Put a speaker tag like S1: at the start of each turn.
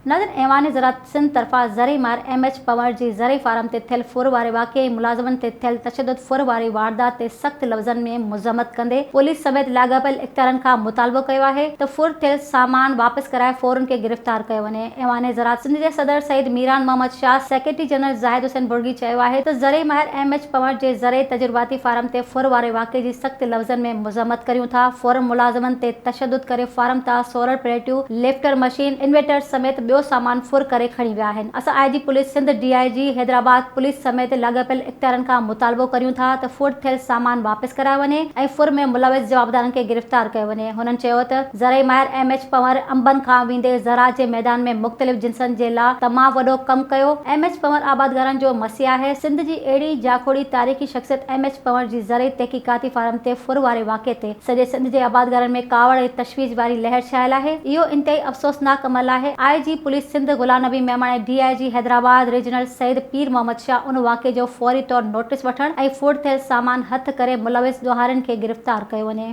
S1: ناظرين ايوان زراعت سنڌ طرفان زرعي ماهر ايم ايڇ پنور جي زرعي فارم تي ٿيل ڦر واري واقعي ۽ ملازمن تي ٿيل تشدد ڦر واري واردات تي سخت لفظن ۾ مذمت ڪندي پوليس سميت لاڳاپيل اختيارن کان مطالبو ڪيو آهي ته ڦر ٿيل سامان واپس ڪرائي ڦورن کي گرفتار ڪيو وڃي. ايوان زراعت سنڌ جي صدر سيد ميران محمد شاهه، سيڪريٽري جنرل زاهد حسين ڀرڳي چيو آهي ته زرعي ماهر ايم ايڇ پنور جي زرعي تجرباتي فارم تي ڦر واري واقعي جي سخت لفظن ۾ مذمت ڪريون ٿا، ڦورن ملازمن تي تشدد ڪري فارم تان سولر پليٽيون، لفٽر مشين، انويٽر سميت ٻيو سامان ڦر ڪري کڻي ويا آهن. اسان I G police Sindh, D I G Hyderabad police سميت لاڳاپيل اختيارين کان مطالبو ڪريون ٿا ته ڦر ٿيل سامان واپس ڪرايو وڃي ۽ ڦر ۾ ملوث جوابدارن کي گرفتار ڪيو وڃي. هنن چيو ته زرعي ماهر ايم ايڇ پنور انبن کان ويندي زراعت جي ميدان ۾ مختلف جنسن جي لا تمام وڏو ڪم ڪيو. ايم ايڇ پنور آبادگارن جو مسيح آهي. سنڌ جي اهڙي جاکوڙي تاريخي شخصيت ايم ايڇ پنور جي زرعي تحقيقاتي فارم تي ڦر واري واقعي تي سڄي سنڌ جي آبادگارن ۾ ڪاوڙ ۽ تشويش واري لهر ڇانيل آهي. اهو انتهائي افسوسناڪ عمل آهي. I G police Sindh Ghulam Nabi Memon ۽ D I G Hyderabad regional Syed Pir Muhammad Shah ان واقعي جو فوري طور نوٽيس وٺڻ ۽ ڦر ٿيل سامان هٿ ڪري ملوث ڏوهارين کي گرفتار ڪيو وڃي.